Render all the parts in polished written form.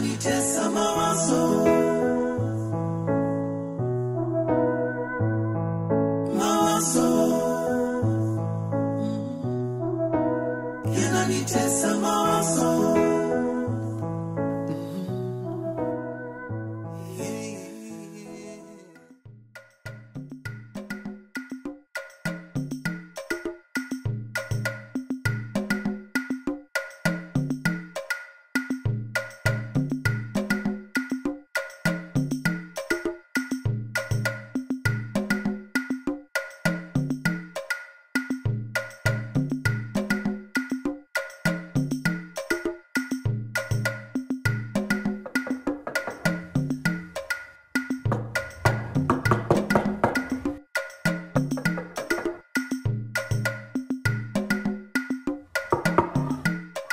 Yananitesa mawazo. Mawazo. Yananitesa mawazo.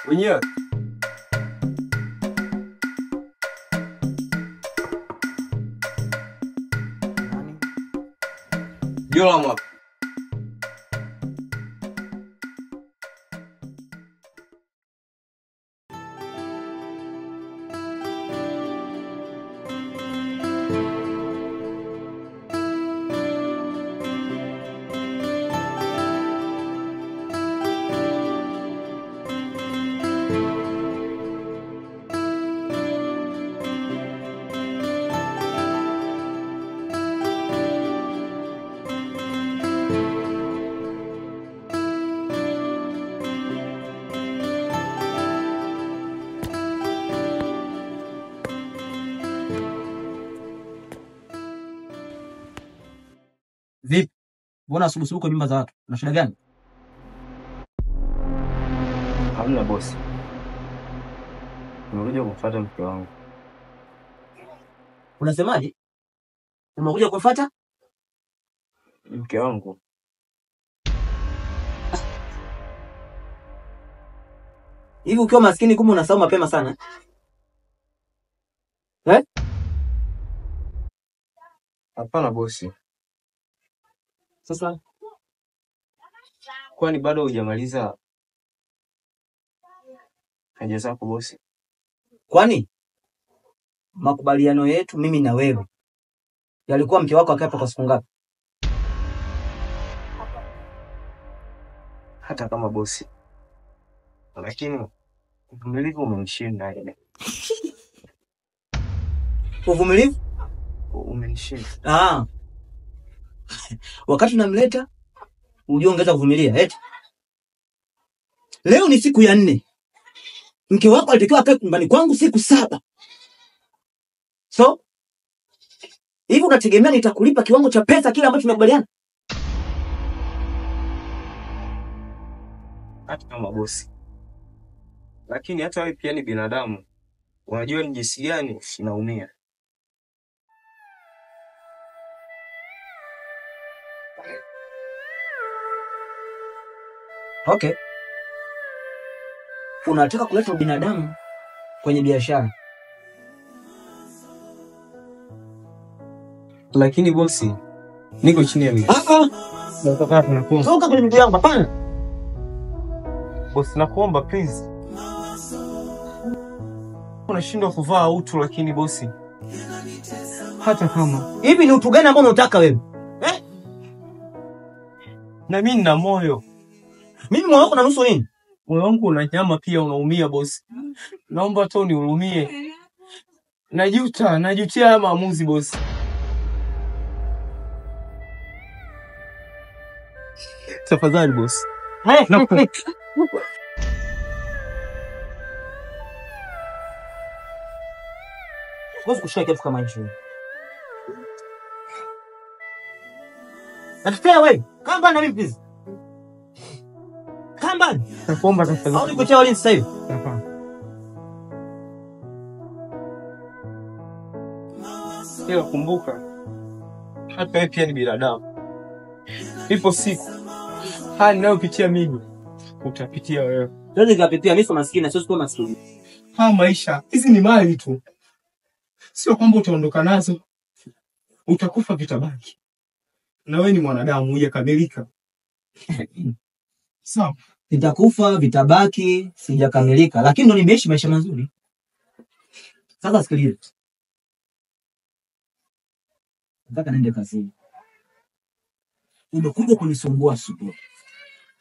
Wenyewe. Jola mwap. Vipi? Mbona asubuhi kwa nyumba za watu? Una shida gani? Hamna bosi. Nimekuja kumfuata mke wangu. Unasemaje? Umekuja kumfuata mke wangu? Hivi ukiwa maskini kumbe unasahau mapema sana. Eh? Hapana bosi. Sasa kwani bado hujamaliza haja zako bosi? Kwani makubaliano yetu mimi na wewe yalikuwa mke wako akae kwa siku ngapi? Hata kama bosi, lakini uvumilivu umenishinda. Uvumilivu umenishinda. Ah. Wakati unamleta unajua ungeweza kuvumilia eti. Leo ni siku ya 4. Mke wako alitakiwa akae nyumbani kwangu siku 7. So hivi unategemea nitakulipa kiwango cha pesa kile ambacho tumekubaliana? Hata kama bosi, lakini hata wewe pia ni binadamu. Unajua ni jinsi gani naumia. Okay. Unataka kuleta binadamu kwenye biashara. Lakini bosi, niko chini ya miguu. Ah ah. Nataka tunakuomba. Toka kwenye miguu yangu hapana. Bosi nakuomba please. Unashindwa kuvaa utu lakini bosi. Hata kama. Hivi ni utu gani ambao unataka wewe? Eh? Na mimi nina moyo. Mimi moyo wako na nusu nini? Moyo wangu una nyama pia unaumia bosi. Naomba tu unihurumie. Najuta, najutia haya maamuzi bosi. Tafadhali bosi. Huwezi kushika kitu kama hicho. And stay away. Come back na mimi please. Come back. Nakuomba tafadhali. Au nikutia walinzi sasa hivi? Hapana. Ila kumbuka, hata wewe pia ni binadamu. Ipo siku haya ninayopitia mimi utapitia wewe. Siwezi nikapitia, mimi sio maskini na siwezi kuwa maskini. Haya maisha, hizi ni mali tu. Sio kwamba utaondoka nazo, utakufa vitabaki. Na wewe ni mwanadamu hujakamilika. Sawa. Nitakufa vitabaki, sijakamilika, lakini ndo nimeishi maisha mazuri. Sasa sikiliza. Nataka niende kazini. Umekuja kunisumbua asubuhi.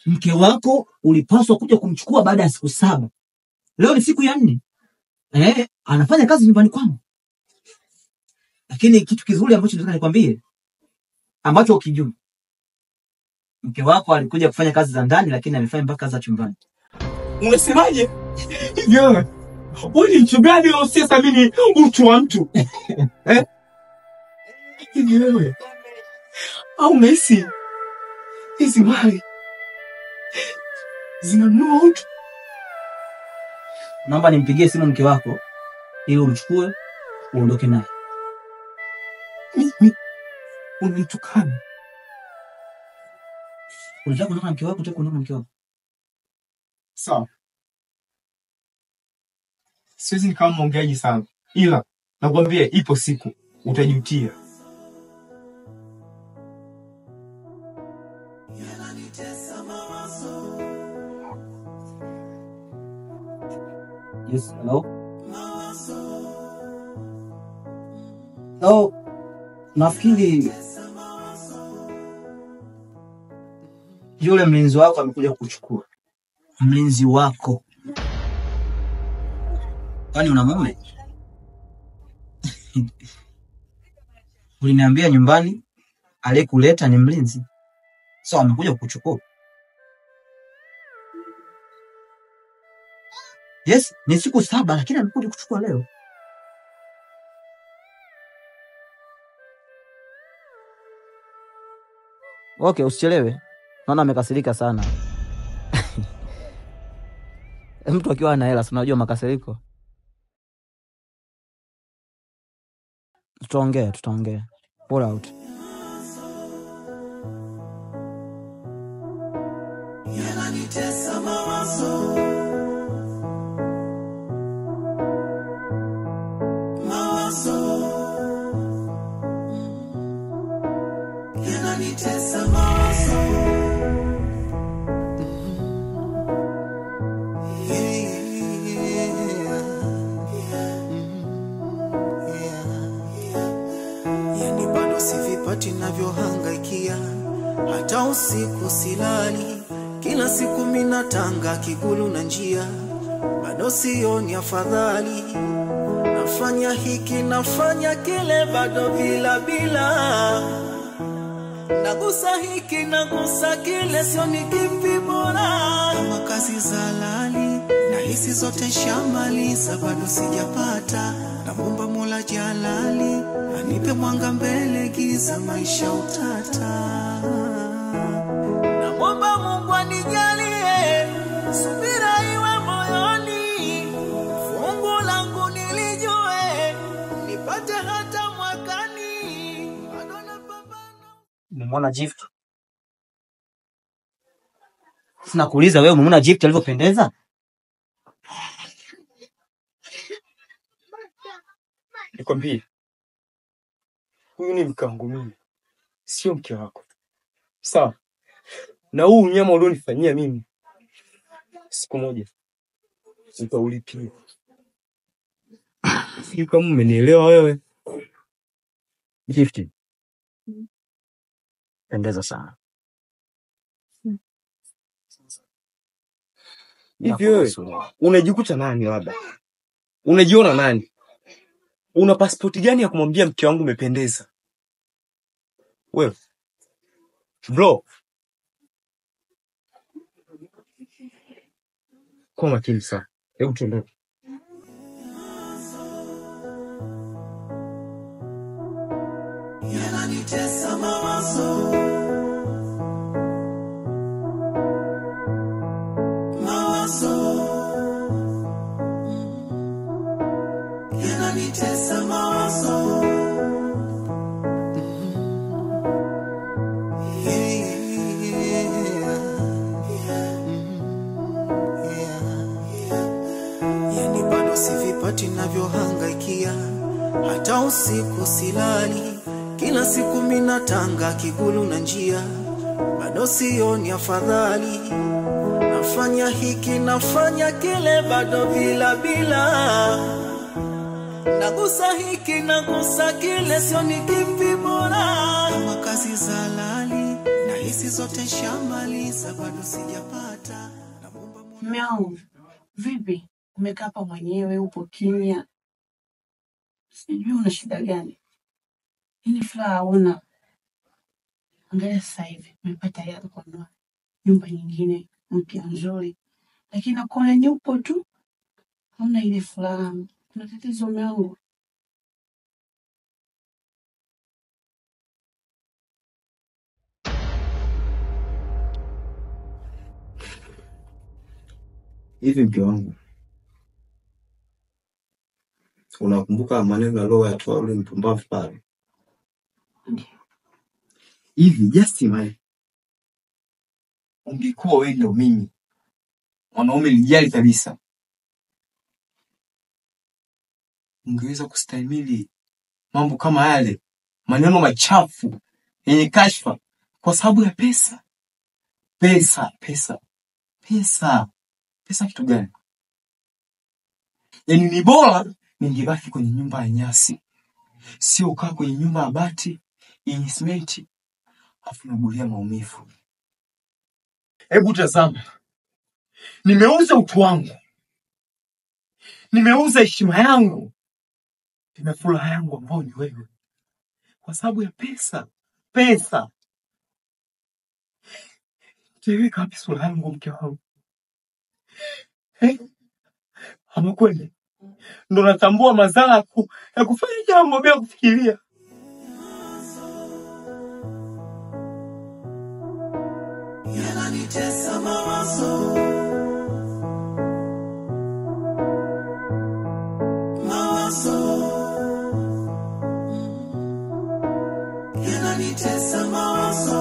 Mke wako ulipaswa kuja kumchukua baada ya siku 7. Leo ni siku ya 4. Anafanya kazi nyumbani kwangu. Lakini kitu kizuri ambacho nataka nikwambie, ambacho ukijui, mke wako alikuja kufanya kazi za ndani, lakini amefanya mpaka kazi za chumbani. Unasemaje? Hivi wewe, wewe ni mtu gani usiyethamini utu wa mtu? Eh? Hivi wewe, au unahisi hizi mali zinanunua utu? Naomba nimpigie simu mke wako ili umchukue uondoke naye. Mimi unanitukana. Unataka kuondoka na mke wako, unataka kuondoka na mke wako. Sawa. Siwezi nikawa mwongeaji sana, ila nakwambia ipo siku utajutia. Yes, hello. So, nafikiri yule mlinzi wako amekuja kukuchukua. Mlinzi wako. Kwani una mume? Uliniambia nyumbani aliyekuleta ni mlinzi. So amekuja kukuchukua. Yes, ni siku 7 lakini amekuja kuchukua leo. Okay, usichelewe. Naona amekasirika sana. Mtu akiwa ana hela, si unajua makasiriko. Tutaongea, tutaongea. Pull out. Yananitesa mawazo. Mawazo. Yananitesa mawazo. Yani bado sivipati navyohangaikia, hata usiku silali. Kila siku minatanga kigulu na njia, bado sioni afadhali. Nafanya hiki nafanya kile, bado bila bila. Nagusa hiki nagusa kile, sioni kipi bora. Kama kazi za halali na hisi zote shamaliza, bado sijapata. Namuomba Mola Jalali anipe mwanga mbele giza, maisha utata. Namuomba Mungu anijalie subira iwe moyoni, fungu langu nilijue nipate hata mwakani. Bado napambana. Umemwona Gift? Sina kuuliza wewe, umemwona Gift alivyopendeza? Nikwambie, huyu ni mke wangu mimi, sio mke wako. Sawa? Na huu unyama ulionifanyia mimi, siku moja nitaulipia. Sijui kama umenielewa wewe. Gift, pendeza sana. Hivi wewe unajikuta nani labda? Unajiona nani? Una pasipoti gani ya kumwambia mke wangu umependeza? Wewe bro, kuwa makini sana. Hebu tuondoke. Yananitesa mawazo. Mawazo. Yananitesa mawazo. Yani bado sivipati navyohangaikia, hata usiku silali. Kila siku minatanga kigulu na njia, bado sioni afadhali. Nafanya hiki nafanya kile, bado bila bila. Nagusa hiki nagusa kile, sio ni kipi bora. Kama kazi za halali na hisi zote shamaliza, bado sijapata. Mume wangu, vipi? Umekaa hapa mwenyewe, upo kimya, sijui una shida gani? Yaani furaha hauna. Angalia sasa hivi umepata hela kununua nyumba nyingine mpya nzuri, lakini nakuona ni upo tu, hauna ile furaha. Kuna tatizo mume wangu? Hivi mke wangu, unakumbuka maneno aliyoyatoa yule mpumbavu pale? Hivi just imagine ungekuwa wewe ndio mimi, mwanaume lijali kabisa, ungeweza kustahimili mambo kama yale, maneno machafu yenye kashfa kwa sababu ya pesa? Pesa, pesa, pesa, pesa kitu gani? Yaani ni bora ningebaki kwenye nyumba ya nyasi, sio kaa kwenye nyumba ya bati yenye simenti afu nagulia maumivu. Hebu tazama, nimeuza utu wangu, nimeuza heshima yangu na furaha yangu ambayo ni wewe, kwa sababu ya pesa. Pesa nitaiweka wapi sura yangu, mke wangu? Eh, ama kweli ndo natambua madhara ya kufanya jambo bila kufikiria. Yananitesa mawazo, mawazo yananitesa mawazo.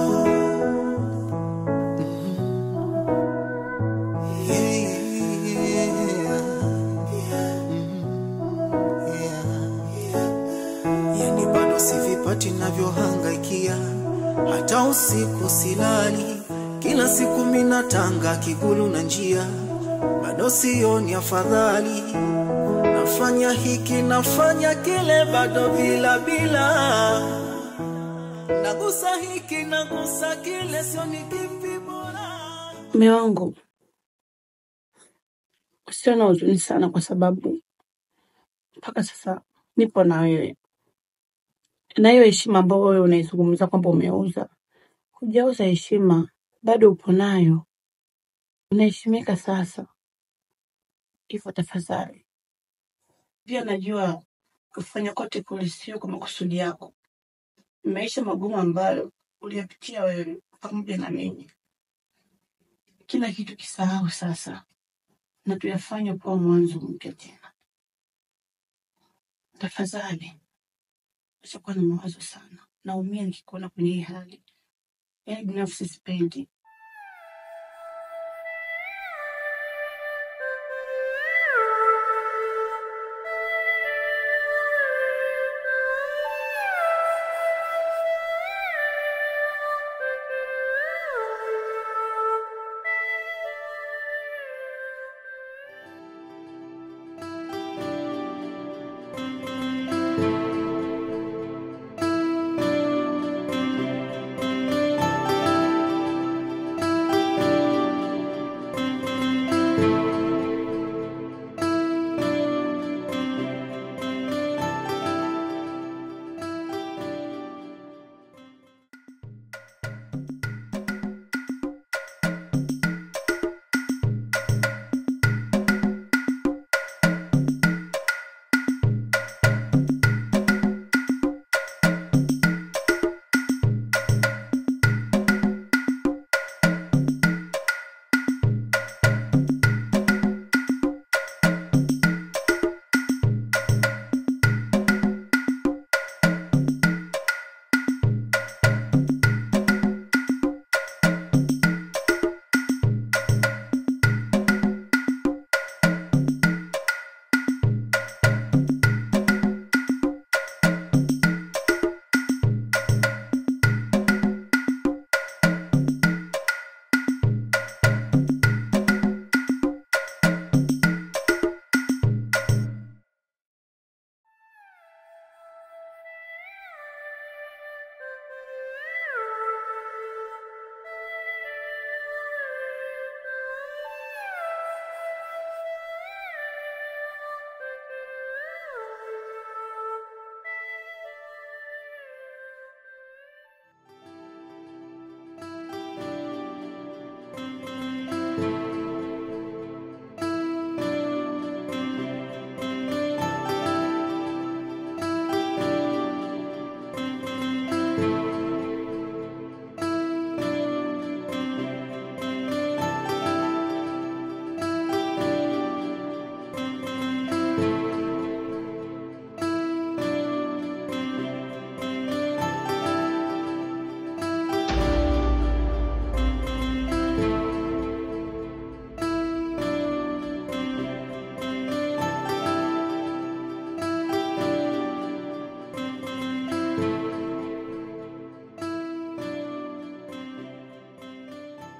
Yani bado sivipati navyohangaikia, hata usiku silali. Kila siku minatanga kigulu na njia, bado sioni afadhali. Nafanya hiki nafanya kile, bado bila bila. Nagusa hiki nagusa kile, sioni kipi bora. Mume wangu, usiwe na huzuni sana, kwa sababu mpaka sasa nipo na wewe, na hiyo heshima ambayo wewe unaizungumza kwamba umeuza, hujauza heshima, bado upo nayo, unaheshimika sasa. Hivyo tafadhali, pia najua kufanya kote kule sio kwa makusudi yako, maisha magumu ambayo uliyapitia wewe pamoja na mimi, kila kitu kisahau sasa, na tuyafanye kuwa mwanzo mpya tena. Tafadhali usikuwa na mawazo sana, naumia nikikuona kwenye hii hali, yaani binafsi sipendi.